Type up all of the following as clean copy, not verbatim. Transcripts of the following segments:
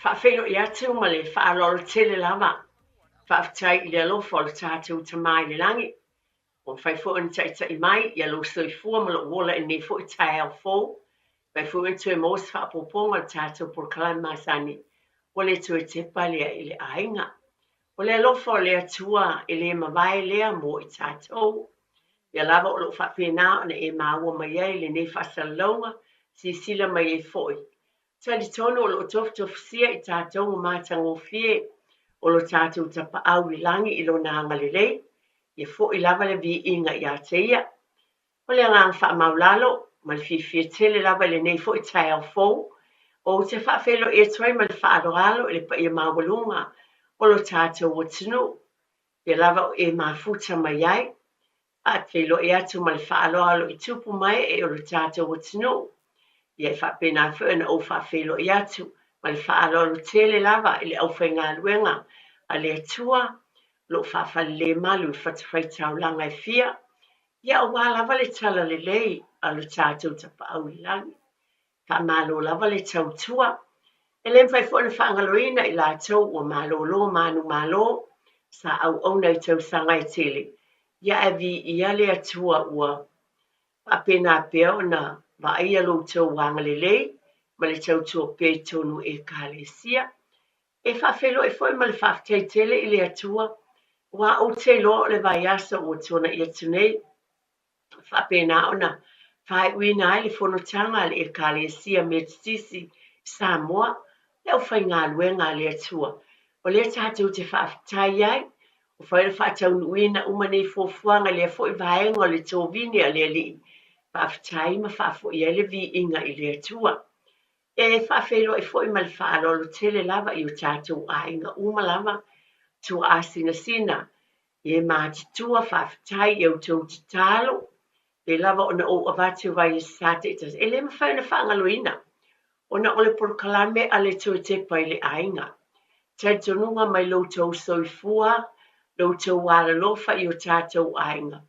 Faafeiloai atu ma le faaaloalo tele lava. Faafetai i le alofa o le tatou Tama i le Lagi, ua mafai foi ona taitai mai ia lou soifua ma lou ola i lenei foi taeao fou. Mafai foi ona toe maua se faaopoopoga o le tatou polokalame masani ua le toe tepa lea i le aiga. O le alofa o le Atua e le mavae lea mo i tatou. Ia lava o lo o faapena ona e maua mai ai lenei faasalalauga, silasila mai ai foi Talitonu o lo o tofutofusia i tatou ma matagofie o lo tatou Tapaau i lagi i Lona agalelei, ia foi lava le viiga ia te Ia. O le agaga faamaulalo ma le fiafia tele lava i lenei foi taeao fou, ou te faafeiloai atu ai ma le faaaloalo i le paia maualuga o lo tatou atunuu, pea lava o e mafuta mai ai. Faafeiloai atu ma le faaaloalo i tupu ma ee o lo tatou atunuu. Ia e faapena foi ona ou faafeiloai atu ma le faaaloalo tele lava i le aufaigaluega a le Atua o lo o faafalelemalu i fatafaitaulaga e fia, ia aua lava le talalelei a lo tatou Tapaau i le Lagi. Faamalo lava le tautua. E le mafai foi ona faagaloina i latou ua malolo manumalo sa auauna i tausaga e tele, ia ae viia le Atua ua faapena pea ona vaaia lo outou agalelei ma le tautua pea i totonu o Ekalesia. E faafeiloai foi ma le faafetai tele i le Atua, aua ou te iloa o le vaiaso ua tuanai atu nei, faapena ona faaiuina ai le fonotaga a le Ekalesia Metotisi i Samoa, le aufaigaluega a le Atua. O lea tatou te faafetai ai, ua fai ona faataunuuina uma nei fuafuaga i lea foi vaega o le tovine a le Alii. Faafetai ma faafoi ai le viiga i le Atua. E faafeiloai foi ma le faaaloalo tele lava i o tatou aiga uma lava, tuaasinasina E matutua faafetai i a outou tatalo, pei lava ona ou avatu i vaiaso sa taitasi, e le mafai ona faagaloina, ona o le polokalame a le Toe Tepa i le Aiga. Talitonuga mai lo outou soifua, lo outou alolofa i o tatou aiga.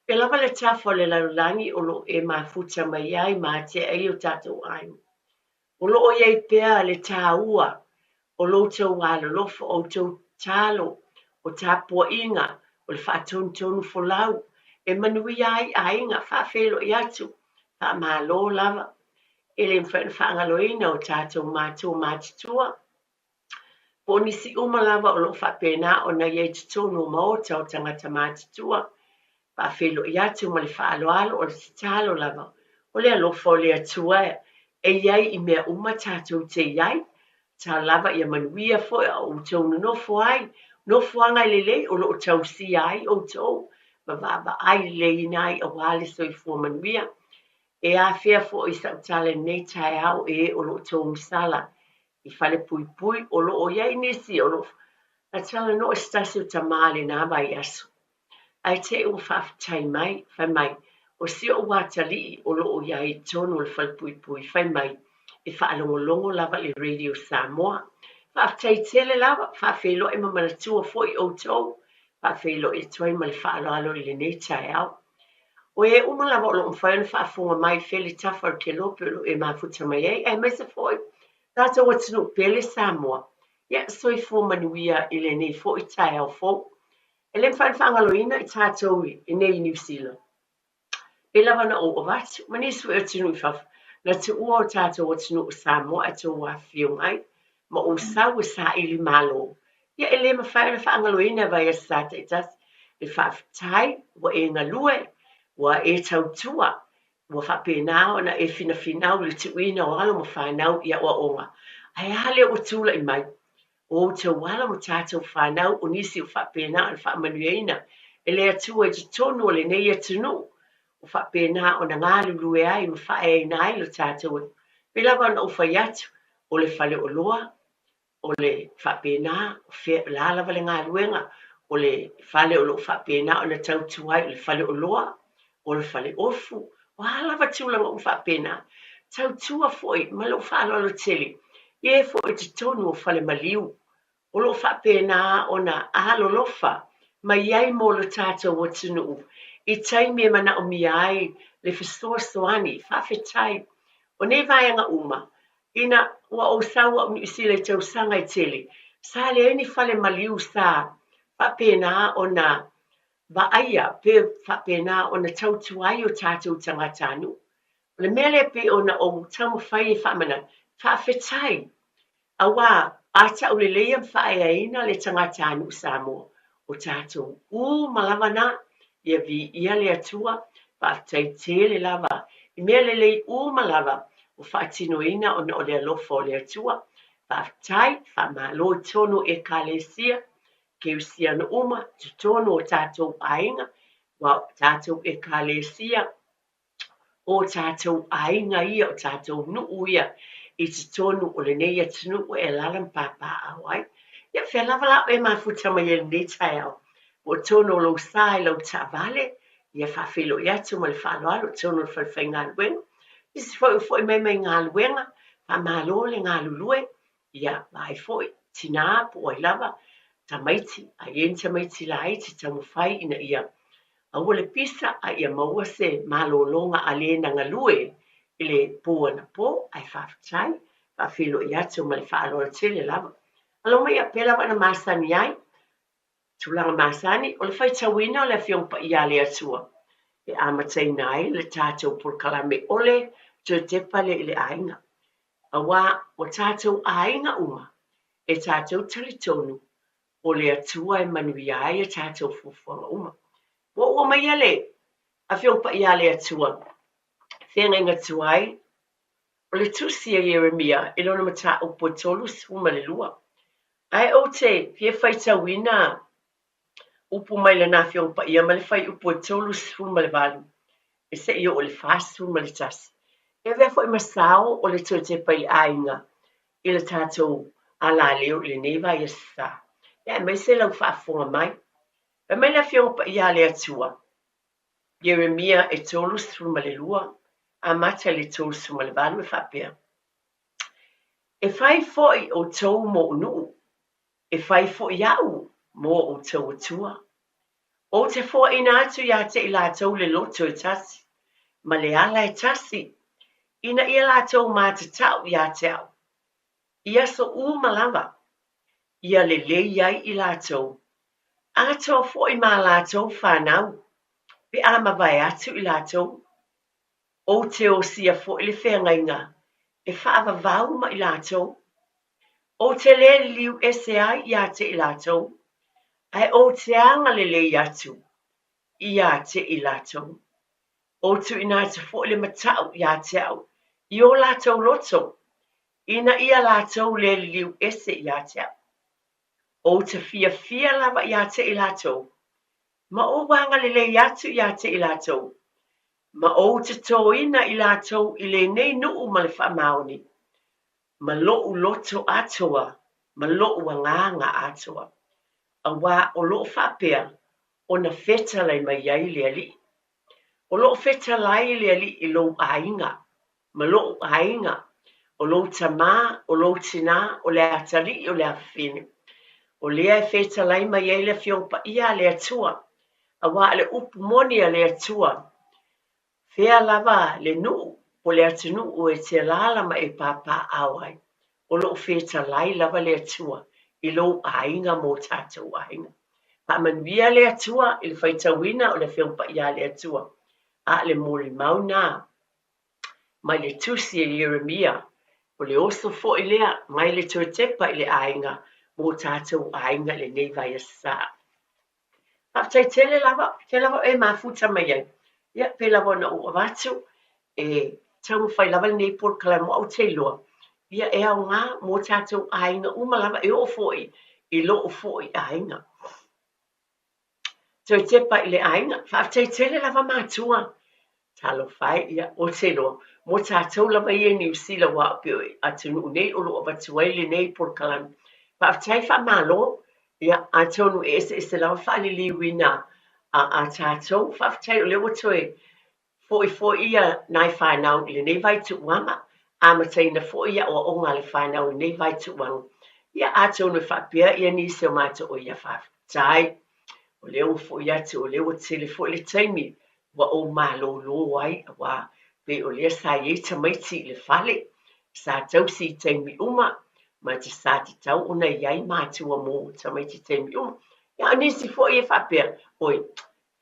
Pei lava le tafa o le lalolagi o lo o e mafuta mai ai ma atiae ai o tatou aiga. O lo o i ai pea le taua o lo outou alolofa, o outou tatalo, o tapuaiga, o le faatonutonu folau e manuia ai aiga, faafeiloai atu, faamalo lava. E le mafai ona faagaloina o tatou matua matutua. Po o nisi uma lava o lo o faapena ona i ai i totonu o maota o tagata matutua, faafeiloai atu ma le faaaloalo, o le tatalo lava, o le alofa o le Atua e i ai i mea uma tatou te i ai. Tatalo lava ia manuia foi a outou nonofo ai, nofoaga lelei o lo o tausia ai outou ma vaavaai leleiina ai aua le soifua manuia. E afea foi sau tala i lenei taeao e o lo o togisala i falepuipui o lo o i ai nisi o lo o na talanoa i se tasi o tama lena vaiaso. Ae te i ua faafetai mai, fai mai, o si ou atalii o lo o i ai i totonu o le falepuipui, fai mai, e faalogologo lava i le Radio Samoa. Faafetai tele lava, faafeiloai ma manatua foi outou, faafeiloai atu ai ma le faaaloalo i lenei taeao. O e uma lava o lo o mafai ona faafofoga mai i fea le tafa o le kelope o lo o e mafuta mai ai, aemaise foi tatou atunuu pele Samoa. Ia, soifua manuia i lenei foi taeao fou. E le mafai ona faagaloina i tatou i nei i Niu Sila. Pei lava ona ou avatu, ma nisi foi o atunuu i fafo, na tuua o tatou atunuu o Samoa ae tou afifio mai ma ou sau e saili malo. Ia, e le mafai ona faagaloina e vaiaso sa taitasi le faafetai ua e galue, ua e tautua, ua faapena ona e finafinau i le tuuina o alo ma fanau i aoaoga. Ae a lea ua tulai mai? O outou alo ma tatou fanau o nisi ua faapena ona faamanuiaina e le Atua i totonu o lenei atunuu, ua faapena ona galulue ai ma faaeaina ai lo tatou atunuu. Pei lava ona ou fai atu, o le faleoloa, o le faapena, o fea, o le a lava le galuega, o le fale o lo o faapena ona tautua ai, o le faleoloa, o le faleofu, o a lava tulaga uma faapena. Tautua foi ma lou faaaloalo tele i e foi i totonu o falemaliu o lo o faapena ona alolofa mai ai mo lo tatou atunuu i taimi e manaomia ai le fesoasoani. Faafetai. O nei vaega uma, Ina ua ou sau au i Niu Sila i tausaga e tele, sa leai ni fale maliu sa faapena ona vaaia pe faapena ona tautua ai o tatou tagatanuu. O le mea lea pei ona ou taumafai e faamanatu, faafetai aua a tauleleia ma faaeaina le tagatanuu Samoa, o tatou uma lava na, ia viia le Atua, faafetai tele lava i mea lelei uma lava ua faatinoina ona o le alofa o le Atua. Faafetai, faamalo i totonu o Ekalesia Kerisiano uma, totonu o tatou aiga, aua o tatou Ekalesia, o tatou aiga ia, o tatou nuu ia i totonu o lenei atunuu e alaala ma papaaao ai. Ia, fea lava la o e mafuta mai ai i lenei taeao? Po o totonu o lou sa i lau taavale, ia faafeiloai atu ma le faaaloalo i totonu o le falefaigaluega. Nisi foi ua foi mai mai galuega, faamalo le galulue, ia vaai foi, tina po o ai lava, tamaiti, a i ai ni tamaiti laiti, taumafai ina ia aua le pisa a ia maua se malologa a le na galue i le po anapo, ae faafetai, faafeiloai atu ma le faaaloalo tele lava. Alo mai pei lava ona masani ai, tulaga masani, o le faitauina o le Afioga Paia a le Atua e amataina ai le tatou polokalame o le Toe Tepa lea i le Aiga. Aua ua tatou aiga uma e tatou talitonu o le Atua e manuia ai a tatou fuafuaga uma. Ua ou aumaia le Afioga Paia a le Atua e feagaiga tuai o le tusi a Ieremia i lona mataupu e 32. Ae ou te fia faitauina upu mai lana Afioga Paia ma le fuaiupu e 38 e se i oo i le 41. E avea foi ma sao o le Toe Tepa i le Aiga i le tatou alaleo i lenei vaiaso sa. Ia aemaise lau faafofoga mai. Fai mai le Afioga Paia a le Atua, Ieremia e 32, amata i le 38 e faapea, E fai foi outou mo nuu, e fai foi au mo outou Atua. Ou te foaina atu ia te i latou le loto e tasi, ma le ala e tasi, ina ia latou matatau ia te au, i aso uma lava, ia lelei ai i latou, atoa foi ma latou fanau, pe a mavae atu i latou. Ou te osia foi le feagaiga e faavavau ma i latou. Ou te le liliu ese ai ia te i latou, ae ou te agalelei atu ia te i latou. Ou tuuina atu foi le matau ia te au i o latou loto, ina ia latou le liliu ese ia te au. Ou te fiafia lava ia te i latou, ma ou agalelei atu ia te i latou, ma ou totoina i latou i lenei nuu ma le faamaoni, ma lo'u loto atoa ma lo'u agaga atoa, aua o loo faapea ona fetalai mai ai le Alii. O loo fetalai le Alii i lou aiga ma lo'u aiga, o lou tamā, o lou tinā, o le atalii, o le afafine. O lea e fetalai mai ai le Afioga Paia a le Atua, aua o le upu moni a le Atua, fea lava le nuu po o le atunuu e te alaala ma e papaaao ai, o lo o fetalai lava le Atua i lou aiga ma o tatou aiga. Faamanuia le Atua i le faitauina o le Afioga Paia a le Atua, a o le molimau na mai le tusi a Ieremia, o le oso foi lea mai le Toe Tepa i le Aiga mo tatou aiga i lenei vaiaso sa. Faafetai tele lava, fea lava e mafuta mai ai. Ia, pei lava ona ou avatu, e taumafai lava lenei polokalame aua ou te iloa, ia e aoga mo tatou aiga uma lava, e oo foi i lou foi aiga. Toe tepa i le aiga. Faafetai tele lava matua. Talofa e, ia, ou te iloa, mo tatou lava ia i Niu Sila aua e pei o atunuu nei o lo o avatu ai lenei polokalame. Faafetai faamalo, ia, atonu e eseese lava faaliliuina a tatou. Faafetai o lea ua toe foi foi ia nai fanau i lenei vaituuaga, amataina foi aoaoga a le fanau i lenei vaituuaga. Ia, atonu e faapea ia nisi o matou, ia faafetai. O lea ua foi atu, o lea ua tele foi le taimi ua ou malolo ai, aua pei o lea sa i ai tamaiti i le fale. Sa tausi i taimi uma, ma te sa tatau ona i ai matua mo tamaiti i taimi uma. Ia, o nisi foi e faapea, oi,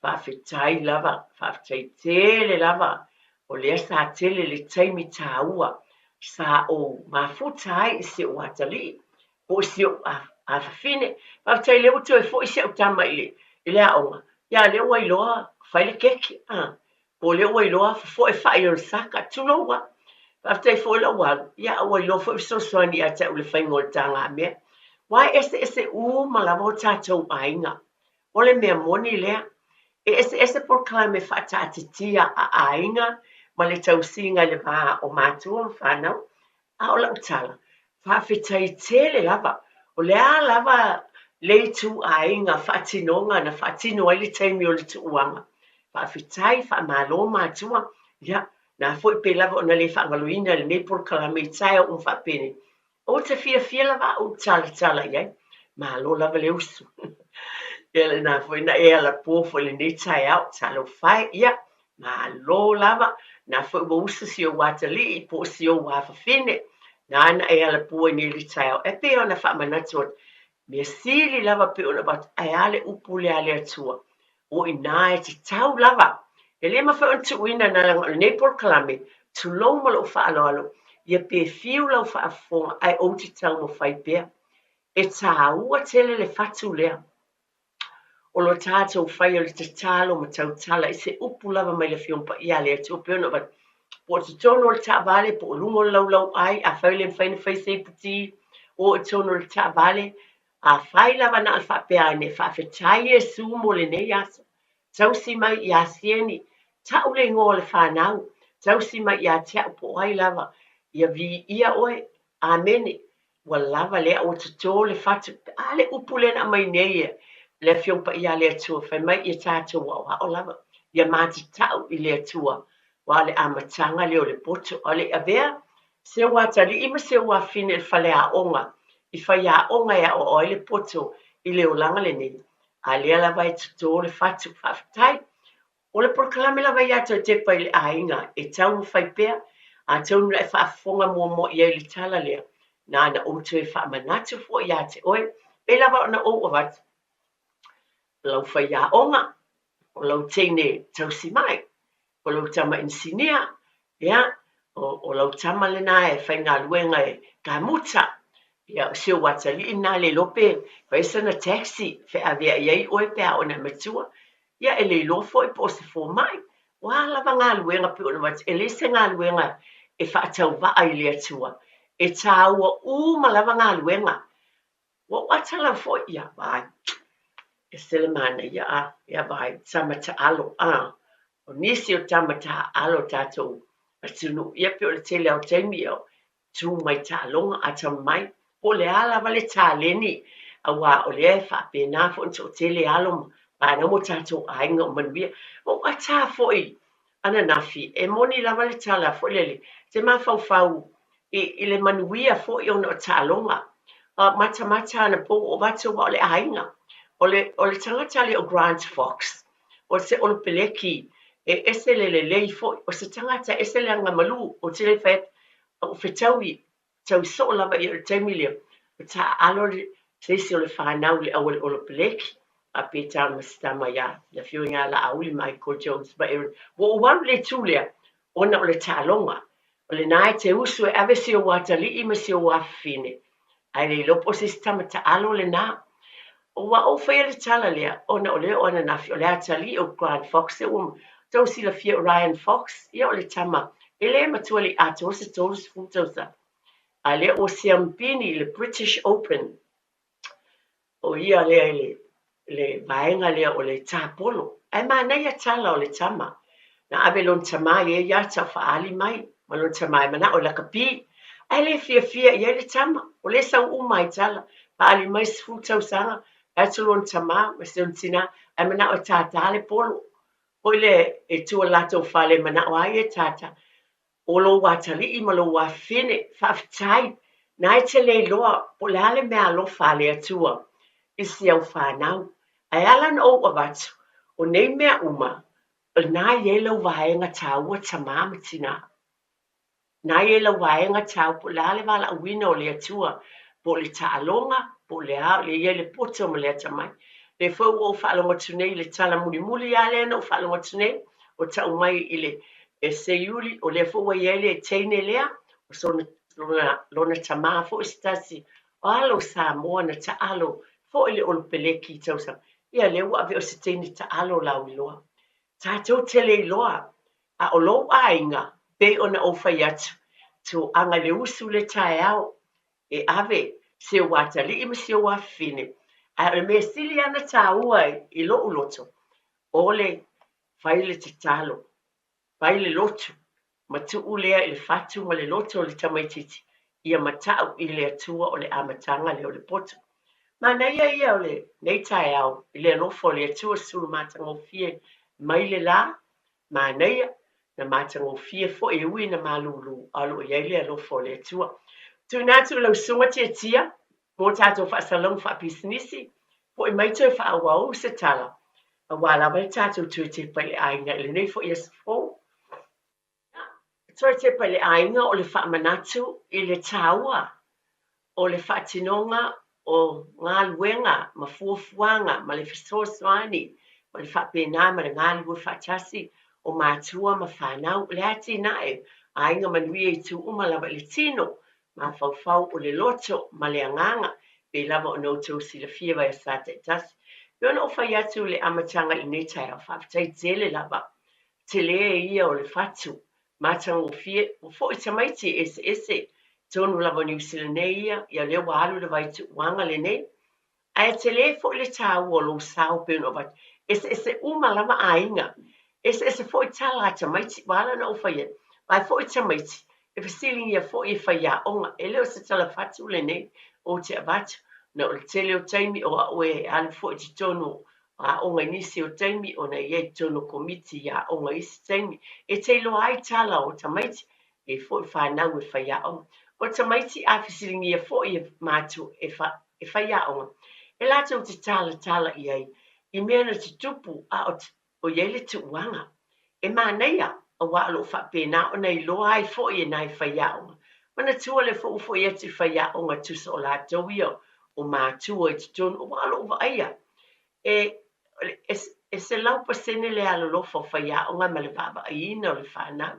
faafetai lava, faafetai tele lava, o lea sa tele le taimi taua sa ou mafuta ai i si ou atalii, po o si ou afafine. Faafetai lea ua toe foi si au tama i le, i le aoga, ia lea ua iloa fai le keke, a. Po o lea ua iloa fofoe fai o le saka, tulou lava. Faafetai foi lou alu, ia ua iloa foi fesoasoani ia te au i le faiga o le tagamea. Aua e eseese uma lava o tatou aiga. O le mea moni lea, e eseese polokalame faataatitia a aiga ma le tausiga i le va o matua ma fanau. A o lau tala, faafetai tele lava. O le a lava le ituaiga faatinoga na faatino ai le taimi o le tuuaga, faafetai, faamalo matua. Ia, na foi pei lava ona le faagaloina i lenei polokalame i taeao uma faapenei, Ou te fiafia lava au i talatala i ai. Malo lava le usu. Ia lena foi na e alapo foi i lenei taeao. Talofa e, ia, malo lava. Na foi ua usu si ou atalii po o si ou afafine. Nāna e alapo ai nei i le taeao. E pei ona faamanatu atu, mea sili lava pei ona avatu, ae a le upu lea a le Atua? O i ina e tatau lava. E le mafai ona tuuina leaga o lenei polokalame, tulou ma lou faaaloalo, ia pe fiu lau faafofoga ae ou te taumafai pea. E taua tele le fatu lea o lo tatou faia o le tatalo ma tautala i se upu lava mai le Afioga Paia a le Atua pei ona avatu, po o totonu o le taavale, po o luga o le laulauai, afai e le mafai ona fai se iputi, o i totonu o le taavale, Afai lava na o le faapea ane, Faafetai Iesu mo lenei aso. Tausi mai ia Sieni, tau le igoa o le fanau, tausi mai ia te au po o ai lava, ia viia oe. Amene. Ua lava lea ua toto le fatu. A le upu lea na aumai nei e le Afioga Paia a le Atua, fai mai ia tatou aoao lava, ia matatau i le Atua, aua o le amataga lea o le poto. A o le i avea se ou atalii ma se ou afafine i le faleaoga, i faiaoga e aoao ai le poto i le olaga lenei, a lea lava e toto le fatu. Faafetai! O le polokalame lava ia toe tepa i le aiga e taumafai pea, atonu na e faafofoga muamua i ai i le tala lea, na ona ou toe faamanatu foi ia te oe, pei lava ona ou avatu, o lau faiaoga, o lau teine tausimai, o lou tama inisinia, ia, o, o lau tama lena e faigaluega e kamuta, ia, o si ou atalii lena e le iloa pe fai sana taxi feaveai ai oe pe a oo ina e matua, ia, e le iloa foi po o se fomai. O a lava galuega pei ona avatu, e leai se galuega e faatauvaa i le Atua. E taua uma lava galuega. Ua ou ata lava foi, ia vaai, ese le manaia, a, ia vaai, tama taalo, a, o nisi o tama taaalo o tatou atunuu, ia pei o le tele lava o taimi, ia, tu mai taaloga, atamamai, po o le a lava le taleni, aua o lea e faapena foi ona toatele alo ma fanau ma o tatou aiga o manuia. Ua ou ata foi ananafi, e moni lava le tala foi lele, te mafaufau i, i le manuia foi ona o taaloga. Matamata anapo ua ou avatu aua o le aiga. O le, o le tagata lea o Grant Fox, o se olopeleki e ese le lelei foi, o se tagata e ese le agamalu, ou te le fai atu, ua fetaui tau soo lava ia i le taimi lea, ua taaalo le, se isi o le fanau i le auala olopeleki, a Pita ma se tama ia le afioga ia Laauli Michael Jones ma Aaron. Ua ou alu i le itu lea, ona o le taaloga. O lena e te usu e ave si ou atalii ma si ou afafine, ae le iloa po o se isi tama taalo lena. Ua ou faia le tala lea, ona o lea o ananafi, o le atalii o Grant Fox ua tou silafia o Ryan Fox, ia o le tama e le matua le i atoa se 30 tausaga, a lea ua siamupini i le British Open. O ia lea i le, le vaega lea o le tapolo. Ae manaia tala o le tama. Na ave lona tama i ai ata o faaali mai ma lona tama e manao e lakapi. Ae le fiafia i ai le tama. O lea e sau uma ai tala. Faaali mai 10 tausaga, fai atu lona tama ma si ona tina, ae manao e tātā le polo. Foi lea e tua i le latou fale e manao lava ia e tātā. O lou atalii ma lou afafine, faafetai, na e te le iloa po o le a le meaalofa a le Atua i si au fanau. Ae ala ona ou avatu, o nei mea uma, o lena e i ai lau vaega taua tamā ma tinā. Na i ai lau vaega tau po o le a le valaauina o le Atua, po o le taaloga, po o le a, o lea e i ai le poto ma le atamai. O lea foi ua ou faalogo atu nei i le tala mulimuli lava lea na ou faalogo atu nei, o tau mai i le Seiuli, o lea foi ua i ai le teine lea, o sona, lona, lona tamā foi se tasi o alo o Samoa na taalo foi le Olopeleki i tausaga. Ia lea ua ave o se teine taalo lauiloa. Tatou te le iloa, a o lou aiga, pei ona ou fai atu, toaga i le usu le taeao e ave si ou atalii ma si ou afafine, ae o le mea sili lava ona taua i lou loto, o le fai le tatalo, fai le lotu, ma tuu lea i le fatu ma le loto o le tamaitiiti, ia matau i le Atua o le amataga lea o le poto. Manaia ia o lenei taeao i le alofa o le Atua sulu matagofie mai le la, manaia, na matagofie foi e ui na malūlū, a o lo o i ai le alofa o le Atua. Tuuina atu i lau Susuga Tiatia mo tatou faasalalauga faapisinisi, foi mai toe faaauau se tala, aua lava le tatou toe tepa i le aiga i lenei foi aso fou. Toe tepa i le aiga o le faamanatu i le taua o le faatinoga o galuega ma fuafuaga ma le fesoasoani ma le faapena ma le galulue faatasi o matua ma fanau. O le atinae Aiga Manuia i itu uma lava i le tino, mafaufau o le loto ma le agaga, pei lava ona outou silafia vaiaso taitasi. Pei ona ou fai atu i le amataga i lenei taeao, faafetai tele lava tele ia o le fatu matagofie. Ua foi tamaiti e eseese i totonu lava o Niu Sila nei ia, ia lea ua alu le vaituuaga lenei. Ae tele foi le taua o lou sao pei ona avatu. Eseese uma lava aiga. Eseese foi tala a tamaiti. Ua ala ona ou fai atu, vaai foi tamaiti, e fesiligia foi e faiaoga. E le o se tala fatu lenei ou te avatu. Na o le tele o taimi o au e alu foi i totonu aoga i nisi o taimi ona e i ai i totonu o komiti i aoga i isi taimi e te iloa ai tala o tamaiti e foi fanau e faiaoga. O tamaiti a fesiligia foi e matua e, fa, e faiaoga, e latou te talatala i ai i mea na tutupu a o, o i ai le tuuaga. E manaia, aua o lo o faapena ona iloa ai foi e nai faiaoga. Manatua le foi ua foi atu i faiaoga tusa o latou ia o matua i totonu, aua o lou vaaia E, e, e 100% le alolofa o faiaoga ma le vaavaaiina o le fanau.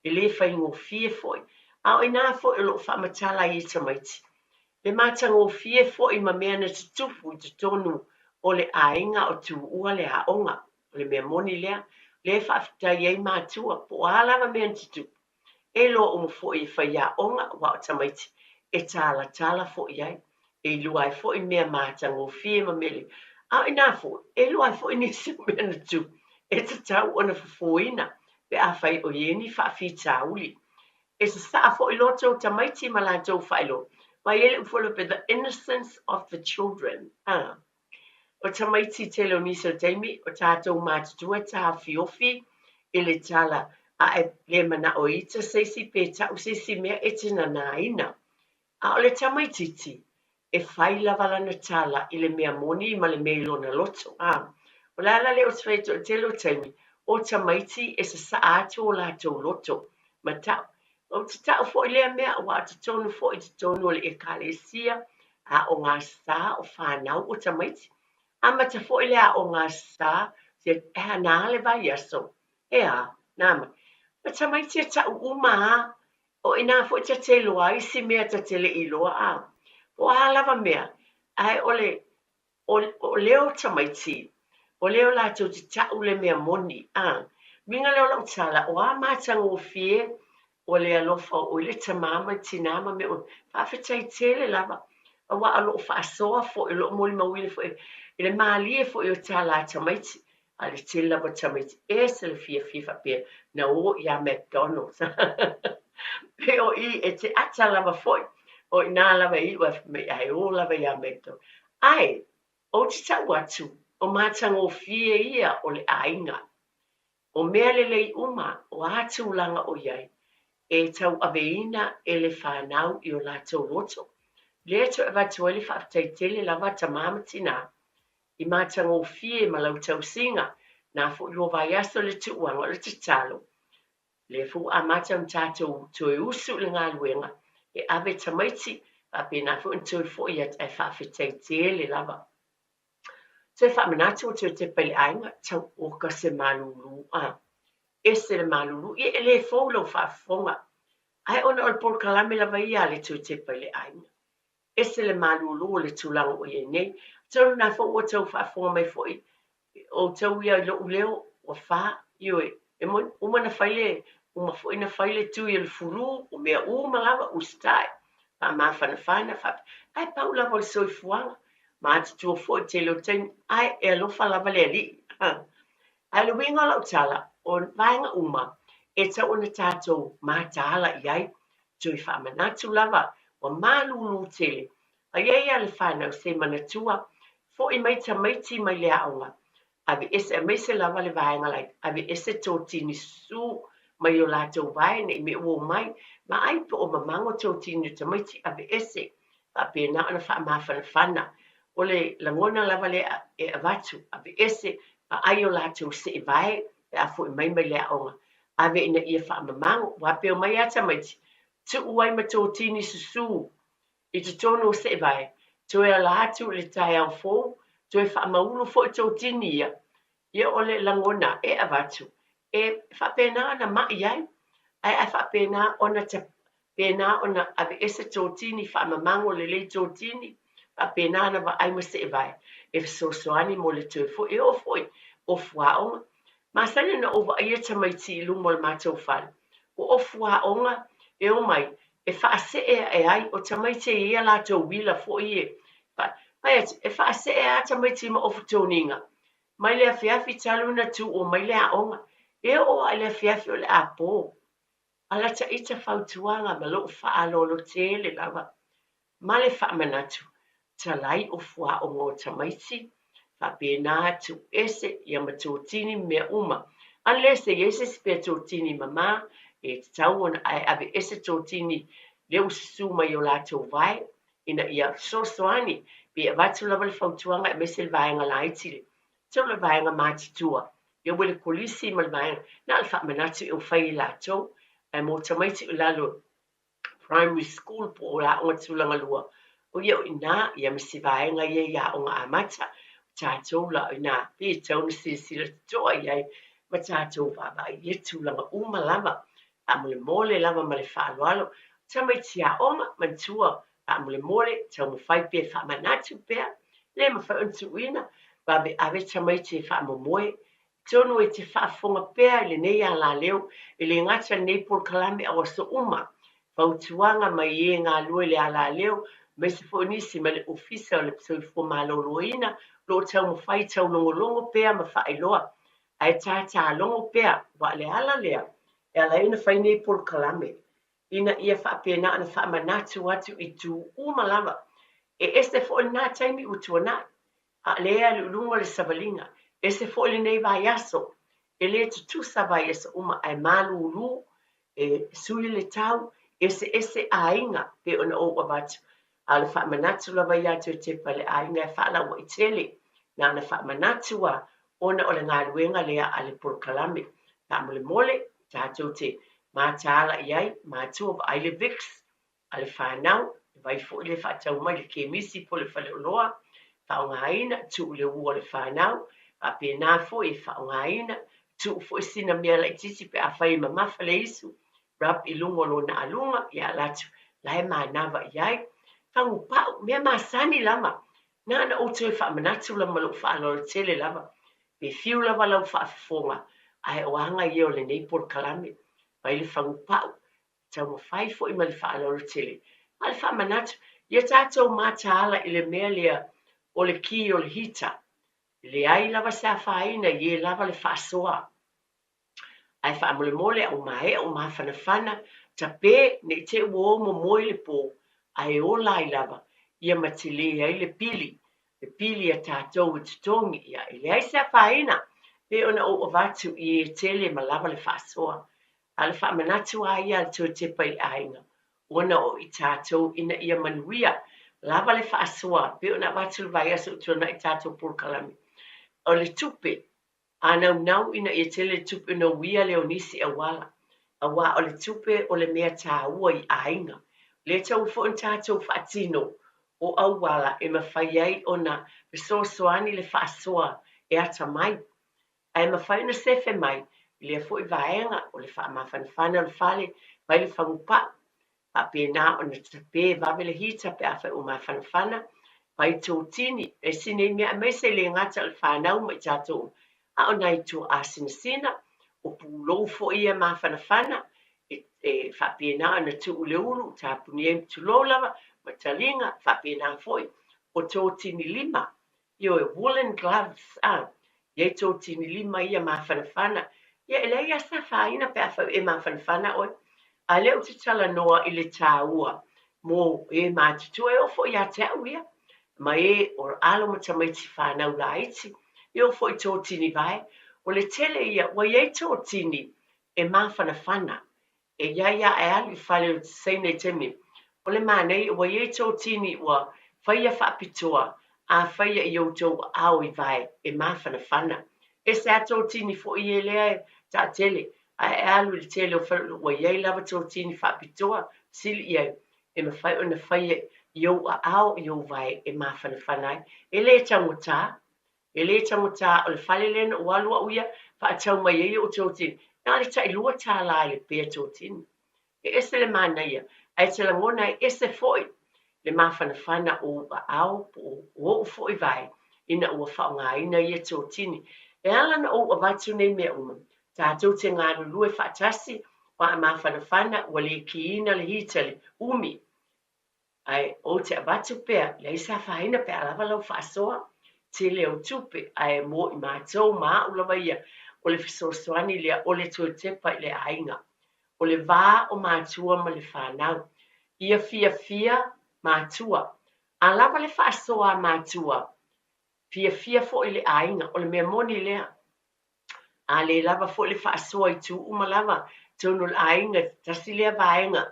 E le faigofie foi. A o inā foi o lo o faamatala ai e tamaiti, le matagofie foi ma mea na tutupu i totonu o le aiga o tuua le aoga. O le mea moni lea, lea e faafetai ai matua, po o a lava mea na tutupu, E iloa uma foi e faiaoga aua o tamaiti e talatala foi ai, e iloa ai foi mea matagofie ma mea lelei. A o inā foi, e iloa ai foi nisi o mea na tupu e tatau ona fofoina pe afai o i ai ni faafitauli. E sasaa foi loto o tamaiti ma latou faailoa. Aua e i ai le upu foi lea faapea, the innocence of the children. A. O tamaiti tele o nisi o taimi, o tatou matutua e taofiofi i le tala a e le manao e ita se isi pe tau se isi mea e te nanaina. A o le tamaititi, e fai lava lana tala i le mea moni ma le mea i lona loto. A o le ala lea ou te fai atu ai, o le tele o taimi, o tamaiti e sasaa atu o latou loto ma tau. Ou te tau foi lea mea aua o totonu foi i totonu o le Ekalesia aoga sa o fanau o tamaiti. Amata foi le aoga sa e hana le vaiaso. E a, nā mai. O tamaiti e tau uma a, o inā foi ta te iloa ai isi mea ta te le i iloa a. Po o a lava mea, ae o le O, o leo tamaiti, o leo latou te tau le mea moni, a. Uiga lea o lau tala, o a matagofie o le alofa o i le tamā ma le tinā ma mea uma, faafetai tele lava, aua o lo o faasoa foi, o lo o molimauina foi i le malie foi o tala a tamaiti, a le tele lava o tamaiti, ese le fiafia faapea na o iā McDonald's. Pei o i e te ata lava foi, o inā lava e iu ai fai mai ae o lava iā McDonald's. Ae, ou te tau atu, o matagofie ia o le aiga. O mea lelei uma, o a tulaga o i ai, e tauaveina e le fanau i o latou loto. Lea e toe avatu ai le faafetai tele lava a tamā ma tinā i matagofie ma lau tausiga, na foi lua vaiaso le tuuaga o le tatalo. Lea foi ua amata ona tatou toe usu i le galuega e ave tamaiti, faapena foi ona toe foi atu, ae faafetai tele lava. Toe faamanatu ua toe tepa i le aiga, tau oka se malulu a. Ese le malulu, ia e le fou lau faafofoga. Ae ona o le polokalame lava ia a le toe tepa i le aiga. Ese le malulu o le tulaga ua i ai nei. Atonu na foi ua tau faafofoga mai foi outou ia i lou leo ua fa, ioe, e moni, uma na fai le, uma foi na fai le tui o le fulu, o mea uma lava, usitai, faamafanafana, faapea, ae pau lava o le soifuaga, matutua foi i le tele o taimi, ae e alofa lava le Alii. Ae o le uiga o lau tala, o vaega uma e tatau ona tatou mataala i ai, toe faamanatu lava, ua malulu tele. A i ai lava le fanau, se manatua, foi mai tamaiti mai le aoga, aveese, aemaise lava le vaega laiti, aveese totini susu mai o latou vae ne i mea ua omai, vaai po o mamago totini o tamaiti, aveese, faapena ona faamafanafana. O le lagona lava lea e avatu, aveese, vaai o latou seevae pe a foi mai mai le aoga, ave ina ia faamamago, aua pe omai lava tamaiti, tuu ai ma totini susu i totonu o seevae, toe ala atu i le taeao fou, toe faamaulu foi totini ia, ia o le lagona e avatu, e faapena ona mai ai, ae a faapena ona pena ona aveese totini, faamamago lelei totini, faapena ona vaai ma seevae, e fesoasoani mo le toe foi, e oo foi ofu aoga. Masani ona ou vaaia tamaiti i luma o le matou fale, o ofu aoga e omai, e faasee ae ai, o tamaiti e i ai a latou uila foi e fai atu, e faasee lava tamaiti ma ofu toniga, mai le afiafi talu ona tuua mai le aoga, e oo lava i le afiafi o le apo. A lata ita fautuaga ma lou faaaloalo tele lava ma le faamanatu, talai ofu aoga o tamaiti, faapena tuuese ia ma totini ma mea uma. Unless e i ai se isi pea totini mama, e tatau ona ae aveese totini lea ua susu mai o latou vae, ina ia fesoasoani, pe avatu lava le fautuaga aemaise le vaega laiti le tau le vaega matutua, ia ua le kolisi ma le vaega, na o le faamanatu e ua fai e latou, ae mo tamaiti o lalo primary school po o aoga tulaga lua, o ia o i ina, ia ma si vaega ia i aoga amata, tatou la o ina, pe tatau ona silasila totoa i ai, ma tatou vaavaai i ia tulaga uma lava, faamolemole lava ma le faaaloalo, tamaiti aoga, manatua, faamolemole, taumafai pea faamanatu pea, le mafai ona tuuina, vaveave tamaiti e faamomoe, tonu e te faafofoga pea i lenei alaleo, e le gata lenei polokalame a o aso uma, fautuaga mai e galue le alaleo, aemaise foi nisi mai le Ofisa o le Soifua Maloloina, o lo o taumafai taulogologo pea ma faailoa, ae tātālogo pea, aua o le ala lea, e ala ai ona fai nei polokalame, ina ia faapena ona faamanatu atu i itu uma lava. E ese foi lena taimi ua tuanai, a o lea e alu i luga le savaliga, ese foi lenei vaiaso, e le tutusa vaiaso uma, ae malulu, e sui le tau, eseese aiga pe ona ou avatu. A o le faamanatu lava ia toe tepa i le aiga e faalauaitele, na ona faamanatu lava ona o le galuega lea a le polokalame. Faamolemole, tatou te mataala i ai, matua vaai le Vicks a le fanau, le vai foi lea faatau mai le kemisi po o le faleoloa, faaaogaina, tuu i le ua o le fanau, faapena foi e faaaogaina, tuu foi sina mea laitiiti pe afai e mamafa le isu, rub i luga o lona aluga, ia ala atu, la e manava i ai. Fagupau, mea masani lava, na ona ou toe faamanatu lava ma lou faaaloalo tele lava, pe fiu lava lau faafofoga, ae o aga ia o lenei polokalame, fai le fagupau, taumafai foi ma le faaaloalo tele. A o le faamanatu, ia tatou mataala i le mea lea o le ki o le hita. E leai lava se afaina i e lava le faasoa. Ae faamolemole a ua maea ua mafanafana, tape ne i te i ua o momoe le po, ae ola ai lava, ia ma tele ai le pili, le pili a tatou e totogi. Ia, e leai se afaina, pei ona ou avatu i e tele ma lava le faasoa. A o le faamanatu lava ia a le toe tepa i le aiga, ona o i tatou ina ia manuia lava le faasoa, pei ona avatu le vaiaso ua tuanai i tatou polokalame. O le tupe, a naunau ina ia tele le tupe ona uia lea o nisi auala. Aua o le tupe o le mea taua i aiga. O lea e tatau foi ona tatou faatino o auala e mafai ai ona fesoasoani le faasoa e atamai. Ae mafai ona sefe mai i lea foi vaega o le faamafanafana o le fale, fai le fagupau, faapena ona tape vave le heater pe afai ua mafanafana, fai totini, e isi nei mea aemaise e le gata o le fanau ma i tatou uma, a o nai tuaa sinasina, o pulou foi ia mafanafana, e faapena ona tuu i le ulu, tapuni ai, tulou lava, ma taliga, faapena foi o totini lima, ioe, woolen gloves, a, i ai totini lima ia mafanafana, ia e leai lava se afaina pe afai o e mafanafana oe. A o lea ou te talanoa i le taua mo e matutua, e oo foi ia te au ia, ma e o alo ma tamaiti fanau laiti, e oo foi i totini vae. O le tele ia, ua i ai totini e mafanafana, E i ai a e alu i fale o Saina i taimi, o le manaia ua i ai totini ua faia faapitoa a faia i outou aao i vae e mafanafana. Ese a totini foi ia lea e taatele ae e alu i le tele o fale ua i ai lava totini faapitoa sili i ai e mafai ona faia i ou aao i ou vae e mafanafana ai. E le taugata. E le taugata, o le fale lea na ou alu au ia faatau mai ai ou totini, na o le tai $2 i le pea totini. E ese le manaia, ae e te lagona e ese foi le mafanafana o ou aao po o ou foi vae ina ua faaaogaina ia totini. E ala ona ou avatu nei mea uma, tatou te galulue faatasi, ua mafanafana, ua le kiina le heater le umi. Ae ou te avatu pea, leai se afaina pe a lava lau faasoa, tele au tupe, ae mo i matou ma au lava ia, o le fesoasoani lea o le toe tepa i le aiga. O le va o matua ma le fanau. Ia fiafia matua. A lava le faasoa a matua, fiafia foi le aiga. O le mea moni lea. A le lava foi le faasoa i itu uma lava, totonu o le aiga, tasi lea vaega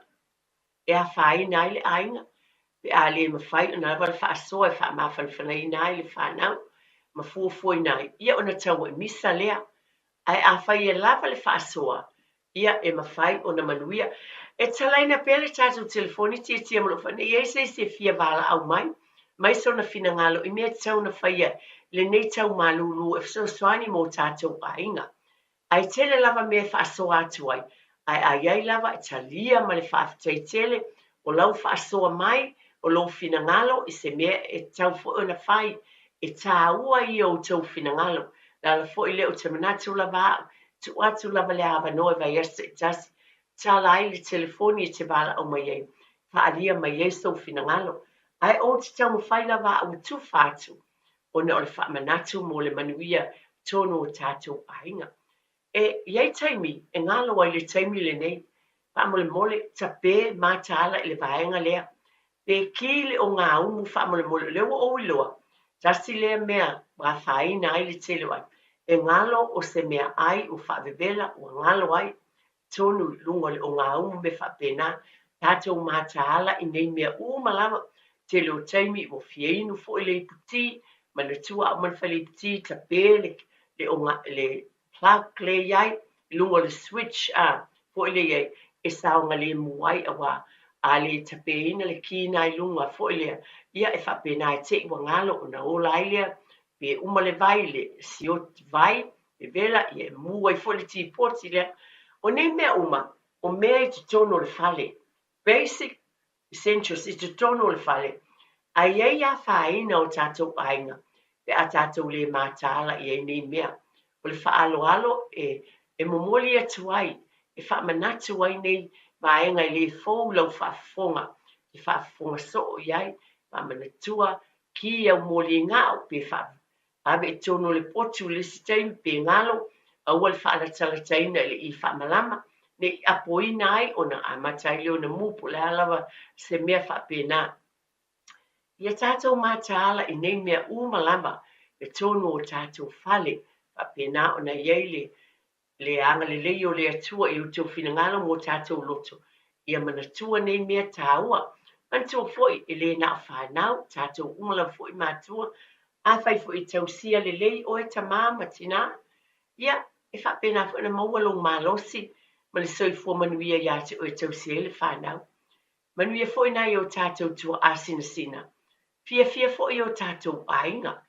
e afaina ai le aiga pe a le mafai ona lava le faasoa e faamafanafanaina ai le fanau ma fuafuaina ai, ia ona tauaimisa lea. Ae afai e lava le faasoa, ia e mafai ona manuia. E talaina pea le tatou telefoni tietie ma lou fale, ne i i ai se isi e fia valaau mai, mai sona finagalo i mea e tatau ona faia i lenei tau malūlū e fesoasoani mo tatou aiga. Ae tele lava mea e faasoa atu ai, ae a i ai lava e talia ma le faafetai tele o lau faasoa mai, o lou finagalo i se mea e tatau foi ona fai, e tāua ia outou finagalo. O le ala foi lea ou te manatu lava au, tuu atu lava le avanoa i vaiaso taitasi, tala ai le telefoni e te valaau mai ai, faaalia mai ai sou finagalo. Ae ou te taumafai lava au e tufa atu ona o le faamanatu mo le manuia tonu o tatou aiga. E i ai taimi e galo ai le taimi lenei, faamolemole tape mataala i le vaega lea. Pe ki le ogaumu faamolemole, o lea ua ou iloa, tasi lea mea ua afaina ai le tele o aiga, e galo o se meaai ua faavevela ua galo ai. tonu i luga o le ogaumu mea faapena, tatou mataala i nei mea uma lava, tele o taimi ua fia inu foi le iputi, manatua a uma ona fai le iputi, tape le, le, oga, le plug le i ai i luga o le switch a, foi le i ai, e saogalemu ai aua a le tapeina le ki na i luga foi lea, ia e faapena e te i ua galo ona ola ai lea, pe uma le vai, le sioti vai, vevela, ia e mū ai foi le tipoti lea. O nei mea uma, o mea i totonu o le fale, basic essentials i totonu o le fale, ae i ai afaina o tatou aiga pe a tatou le mataala i ai nei mea. O le faaaloalo e e momoli atu ai, e faamanatu ai nei vaega e le fou lau faafofoga, e faafofoga soo i ai, faamanatua, ki au moliga pe faa Ave i totonu o le potu i le isi taimi pe galo, aua le faalatalataina i le i faamalama, ne i apoina ai ona amata ai lea ona mu po o le a lava se mea faapena. Ia tatou mataala i nei mea uma lava i totonu o tatou fale, faapena ona i ai le le agalelei o le Atua i outou finagalo ma o tatou loto, ia manatua nei mea tāua. Manatua foi, e le na o fanau, tatou uma lava foi matua. Afai foi e tausia lelei oe tamā ma tinā, ia, e faapena foi ona maua lou malosi ma le soifua manuia ia te oe e tausi ai le fanau. Manuia foi nai o tatou tuaa sinasina. Fiafia foi o tatou aiga.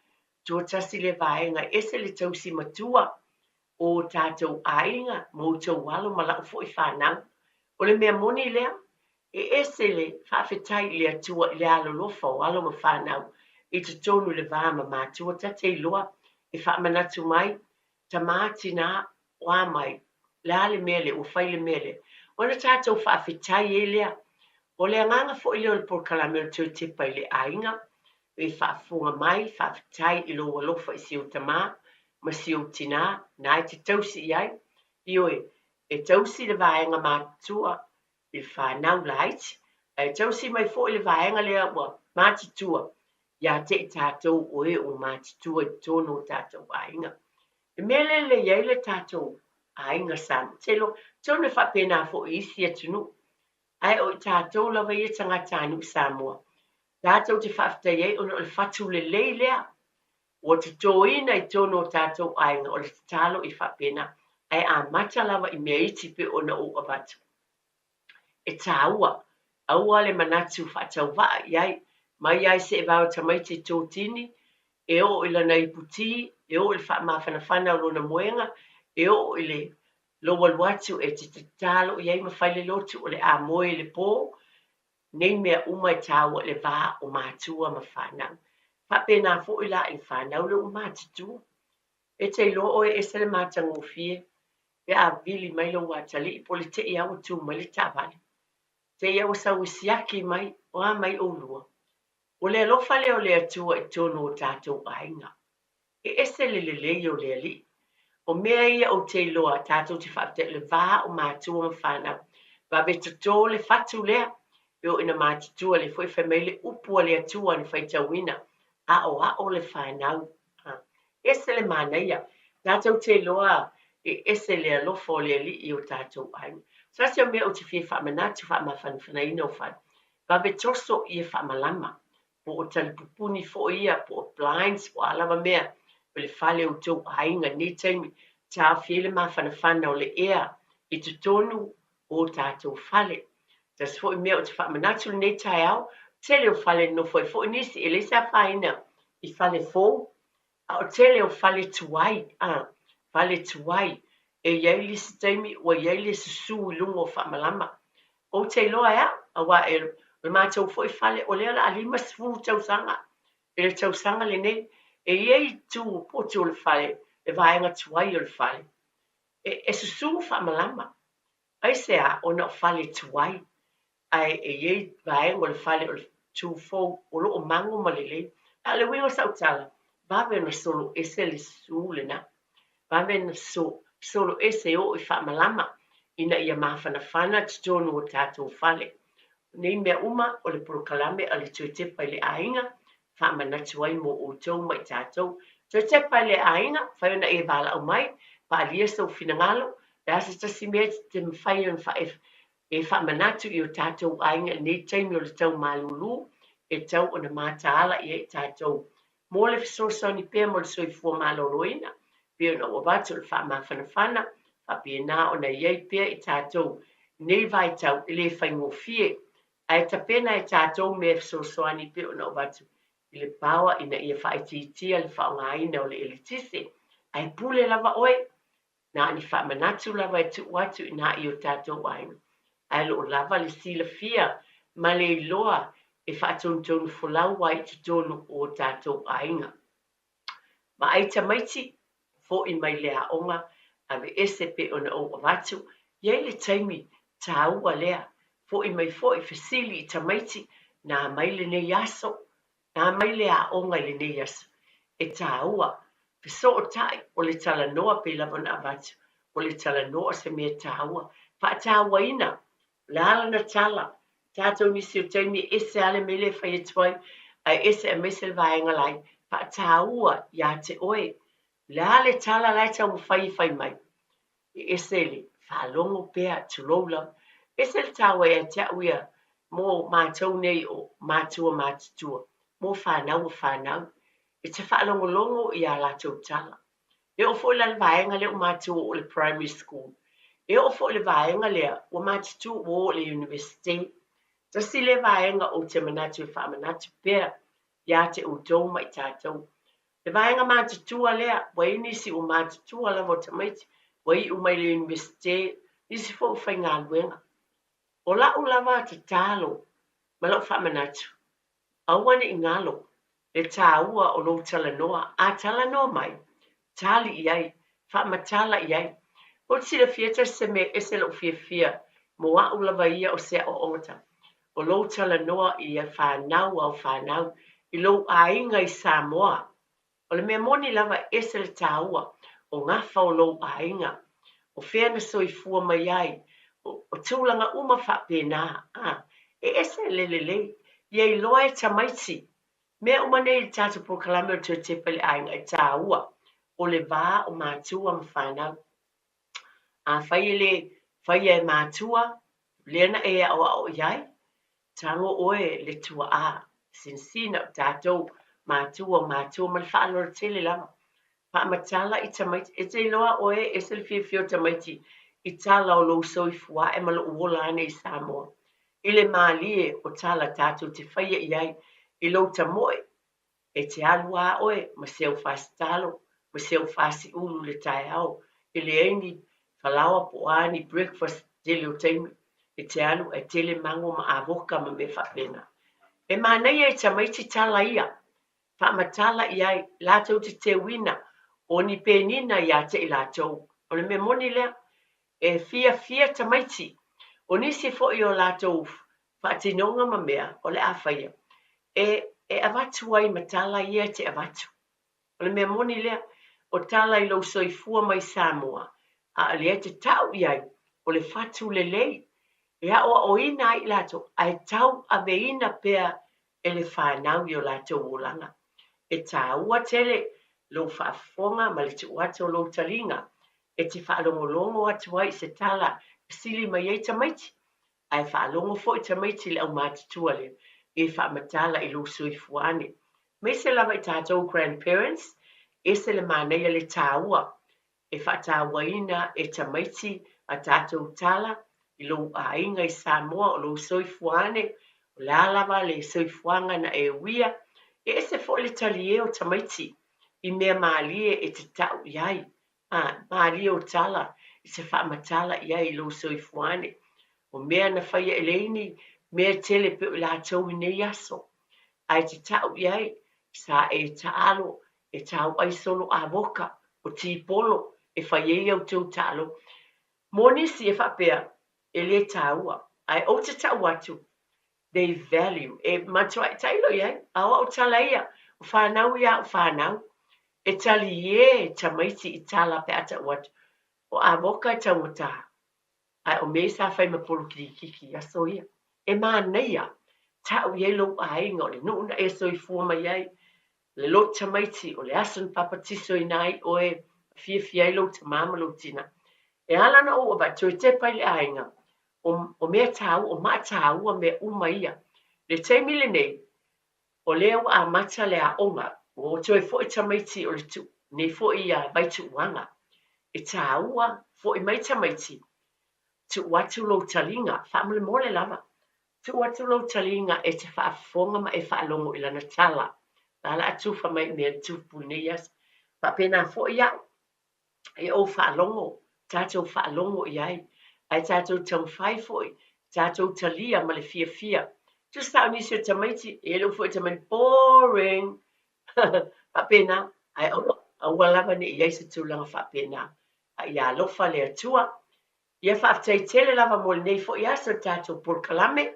Tua tasi le vaega e ese le tausi matua o tatou aiga ma outou alo ma lau foi fanau. O le mea moni lea, e ese le faafetai i le Atua i le alolofa o alo ma fanau i totonu i le va ma matua. Ta te iloa e faamanatu mai, tama, tina, o a mai, le a le mea lea, ua fai le mea lea. Ona tatou faafetai ai lea. O le agaga foi lea o le polokalame o le toe tepa i le aiga, e faafofoga mai, faafetai i lou alofa i si ou tama ma si ou tinā, na e te tausi i ai. Ioe, e tausi le vaega matutua i le fanau laiti, ae tausi mai foi le vaega lea ua matutua ia te i tatou o e ua matutua i totonu o tatou aiga. Le mea lea e lelei ai le tatou aiga Samoa, ou te iloa, atonu e faapena foi i isi atunuu, ae o i tatou lava ia tagatanuu Samoa, tatou te faafetai ai ona o le fatu lelei lea ua totoina i totonu o tatou aiga, o le tatalo ia faapena, ae amata lava i mea iti pei ona ou avatu. E tāua, aua le manatu faatauvaa i ai, mai lava i seevao tamaiti e totini, e oo i lana iputī, e oo i le faamafanafana o lona moega, e oo i le lou alu atu e te tatalo i ai ma fai le lotu o le a moe i le pō, nei mea uma e tāua i le va o matua ma fanau. Faapena foi la i le fanau lea ua matutua. E te iloa oe e ese le matagofie pe a vili mai lou atalii po o le tei lava ua tu mai le taavale. Tei lava ua sau e siaki mai, o a mai ʻolua? O le alofa lea o le Atua i totonu o tatou aiga. E ese le lelei o le Alii. O mea ia ou te iloa tatou te faafetai o le va o matua ma fanau. Vave toto le fatu lea, e oo ina matutua lea foi fai mai le upu a le Atua na faitauina, aoao le fanau. Ese le manaia. Tatou te iloa e ese le alofa o le Alii i o tatou aiga. Se tasi o mea ou te fia faamanatu faamafanafanaina o fale, vave toso ia faamalama, po o talipupuni foi ia, po o blinds, po o a lava mea o le fale o outou aiga i lenei taimi, taofi ai le mafanafana o le ea i totonu o tatou fale. Tasi foi mea ou te faamanatu i lenei taeao, tele o fale e nonofo ai foi nisi, e leai se afaina i fale fou, a o tele o fale tuai, a, fale tuai, e i ai le isi taimi ua i ai le susu i luga o faamalama. Ou te iloa e au, aua e, o le matou foi fale, o lea o le a 50 tausaga i le tausaga lenei, e i ai itu potu o le fale, le vaega tuai o le fale, e, e susu faamalama. Aisea? Ona o fale tuai, ae e i ai vaega o le fale o le tu fou o lo o mago ma lelei. A o le uiga o sau tala, vave ona solo ese le susu lena. Vave ona solo ese e oo i faamalama ina ia mafanafana totonu o tatou fale. O nei mea uma o le polokalame a le Toe Tepa i le Aiga faamanatu ai mo outou ma i tatou. Toe tepa i le aiga, fai ona e valaau mai, paalia sou finagalo, le a se tasi mea e te mafai ona faa e faamanatu i o tatou aiga i lenei taimi o le tau malūlū e tau ona mataala i ai i tatou mo le fesoasoani pea mo le soifua maloloina, pei ona ou avatu o le faamafanafana, faapena ona i ai pea i tatou i nei vaitau e le faigofie. Ae tapena e tatou mea e fesoasoani pei ona avatu i le paoa ina ia faaitiitia le faaaogaina o le eletise. Ae pule lava oe, na o ni faamanatu lava e tuu atu i ina i o tatou aiga. Ae o lo o lava le silafia ma le iloa e faatonutonu folau ai i totonu o tatou aiga. Vaai tamaiti, fo'i mai le aoga, aveese pei ona ou avatu, i ai le taimi tāua lea, fo'i mai fo'i, fesili i tamaiti, nā mai lenei aso, nā mai le aoga i lenei aso. E tāua, fesootai, o le talanoa pei lava ona avatu, o le talanoa o se mea tāua. Faatauaina, O le a lana tala? Tatou nisi o taimi e ese lava le mea lea e fai atu ai, ae ese aemaise le vaega la e faataua ia te oe. O le a le tala la e taumafai e fai mai? E ese le faalogo pea, tulou lava. E ese le taua ia te au ia mo matou nei o matua matutua, mo fanau a fanau, e te faalogologo i a latou tala. E oo foi la i le vaega lea ua matou oo i le primary school. E oo foi i le vaega lea ua matutu ua oo i le Iunivesite. Tasi lea vaega ou te manatu e faamanatu pea ia te outou ma i tatou. Le vaega matutua lea, ua i ai nisi ua matutua lava o tamaiti ua iu mai i le Iunivesite, nisi foi ua faigaluega. O lau lava tatalo ma lau faamanatu, aua ne i galo le taua o lou talanoa. A talanoa mai, tali i ai, faamatala i ai. Ou te silafia tasi se mea e ese lou fiafia mo au lava ia o se aoaoga, o lou talanoa i fanau a au fanau, i lou aiga i Samoa. O le mea moni lava e ese le taua o gafa o lou aiga, o fea na soifua mai ai, o tulaga uma faapena, a, e ese le lelei, ia iloa e tamaiti mea uma nei i le tatou polokalame o le Toe Tepa i le Aiga e taua, o le va o matua ma fanau. Afai e le faia e matua, lea na e aoao i ai, Tago oe le tuaa, sinsina o tatou matua o matua ma le faaaloalo tele lava. Faamatala i tamaiti, e te iloa oe e ese le fiafia o tamaiti i tala o lou soifua ae ma lou ola ane i Samoa. I le malie o tala tatou te faia i ai i lou tamoe E te alu a oe ma se au fasi talo ma se au fasi ulu i le taeao, e leai ni falaoa po o a ni breakfast tele o taimi, e te alu ae tele mago ma avoka ma mea faapena. E manaia e tamaiti tala ia, faamatala i ai, latou te teuina o ni penina ia te i latou. O le mea moni lea, E fiafia tamaiti. O nisi foi o latou faatinoga ma mea o le a faia, e e avatu ai ma tala ia e te avatu. O le mea moni lea, o tala i lou soifua mai Samoa, a o lea e te tau i ai, o le fatu lelei e aoaoina ai i latou, ae tauaveina pea e le fanau i o latou olaga. E taua tele lou faafofoga ma le tuu atu o lou taliga e te faalogologo atu ai i se tala e sili mai ai tamaiti, ae faalogo foi tamaiti i le aumatutua lea e faamatala i lou soifua ane. Aemaise lava i tatou grandparents, ese le manaia le taua e faatauaina e tamaiti a tatou tala i lou aiga i Samoa o lou soifua ane, o le a lava le soifuaga na e uia, e ese foi le talie o tamaiti i mea malie e te tau i ai, a, malie o tala i se faamatala i ai i lou soifua ane. O mea na faia e leai ni mea tele pei o i latou i nei aso, ae te tau i ai, sa e taalo e tauai solo avoka, o tipolo e fai ai a outou taalo. Mo nisi e faapea, e le taua, ae ou te tau atu, they value, e matuai tailo i ai, a o au tala ia, o fanau ia a au fanau, e talie tamaiti i tala pe a tau atu, o avoka e taugata, Ae o mea sa fai ma polokilikiki i aso ia. E manaia, tau i ai lou aiga o le nuu na e soifua mai ai, le lotu tamaiti, o le aso na papatisoina ai oe, fiafia ai lou tamā ma lou tinā. E ala ona ou avatu, toe tepa i le aiga, o, o mea taua, o maa taua mea uma ia. Le taimi lenei, o lea ua amata le aoga, ua toe foi tamaiti o le tuu, nei foi ia Vaituuaga. E taua, foi mai tamaiti, tuu atu lou taliga, faamolemole lava, tuu atu lou taliga e te faafofoga ma e faalogo i lana tala. La o le a tufa mai i mea na tupu i lenei aso. Faapena foi au. E ou faalogo, tatou faalogo i ai, ae tatou taumafai foi, tatou talia ma le fiafia. Tusa o nisi o tamaiti, e le foi tamaiti, boring! Faapena, ae aua, aua lava ne i i ai se tulaga faapena. A ia alofa le Atua. Ia faafetai tele lava mo lenei foi aso i le tatou polokalame.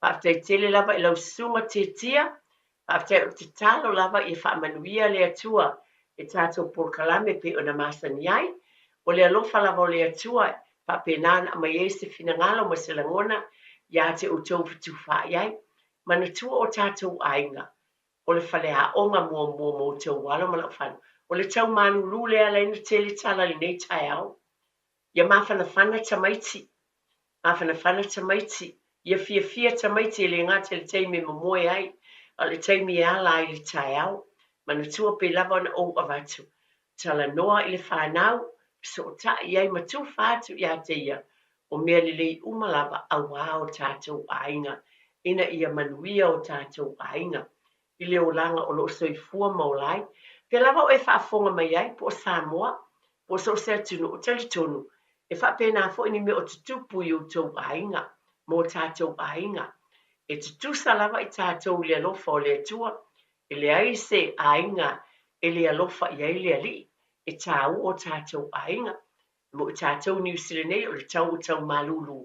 Faafetai tele lava i lau susuga Tietia. Faafetai o le tatalo lava ia faamanuia le Atua i tatou polokalame pei ona masani ai. O le alofa lava o le Atua e faapena ona aumai ai se finagalo ma se lagona ia te outou fetufaai ai. Manatua o tatou aiga, o le faleaoga muamua mo outou alo ma lau fanau. O le tau malulu lea ala ai ona tele tala i lenei taeao. Ia mafanafana tamaiti, mafanafana tamaiti, ia fiafia tamaiti e le gata i le taimi e momoe ai, a o le taimi e ala ai i le taeao. Manatua pei lava ona ou avatu, talanoa i le fanau, Fesootai i ai ma tufa atu ia te ia o mea lelei uma lava auā o tatou aiga ina ia manuia o tatou aiga i le olaga o lo o soifua ma ola ai. Pea lava o e faafofoga mai ai po o Samoa po o so o se atunuu, talitonu e faapena foi ni mea o tutupu i outou aiga ma o tatou aiga. E tutusa lava i tatou i le alofa o le Atua. E leai se aiga e le alofa i ai le Alii. E tāua o tatou aiga. Mo i tatou Niu Sila nei o le tau o tau malūlū.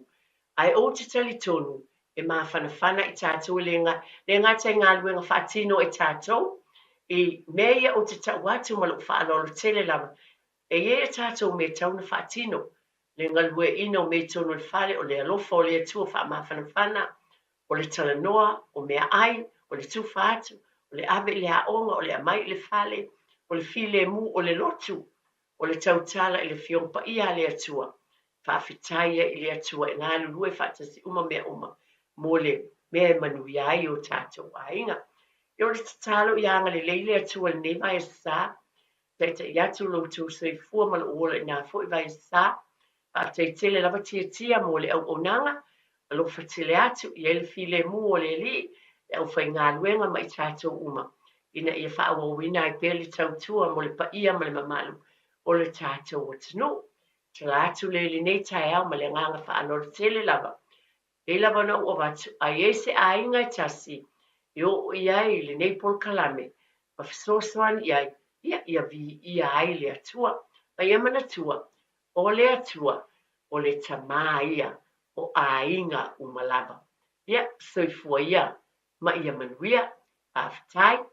Ae ou te talitonu e mafanafana i tatou e le, le gata i galuega faatino e tatou, i mea ia ou te tau atu ma lou faaaloalo tele lava, e i ai a tatou mea e tatau ona faatino, le galueaiina o mea i totonu o le fale, o le alofa o le Atua faamafanafana, o le talanoa, o meaai, o le tufa atu, o le ave i le aoga, o le aumai i le fale, o le filemu, o le lotu, o le tautala i le Afioga Paia a le Atua. Faafetai ai i le Atua e galulue faatasi uma mea uma mo le mea e manuia ai o tatou aiga. Ia o le tatalo ia agalelei le Atua i lenei vaiaso sa, taitai atu lo outou soifua ma lou ola i na foi vaiaso sa. Faafetai tele lava Tiatia mo le auaunaga, alofa tele atu i ai le filemu o le Alii, le aufaigaluega ma i tatou uma, ina ia faaauauina ai pea le tautua mo le paia ma le mamalu o le tatou atunuu. Tala atu lea i lenei taeao ma le agaga faaaloalo tele lava. Pei lava ona ou avatu, a i ai se aiga e tasi e oo i ai lenei polokalame ma fesoasoani i ai, ia, ia viia ai le Atua. Ma ia manatua, o le Atua, o le Tamā ia o aiga uma lava. Ia, soifua ia ma ia manuia. Faafetai.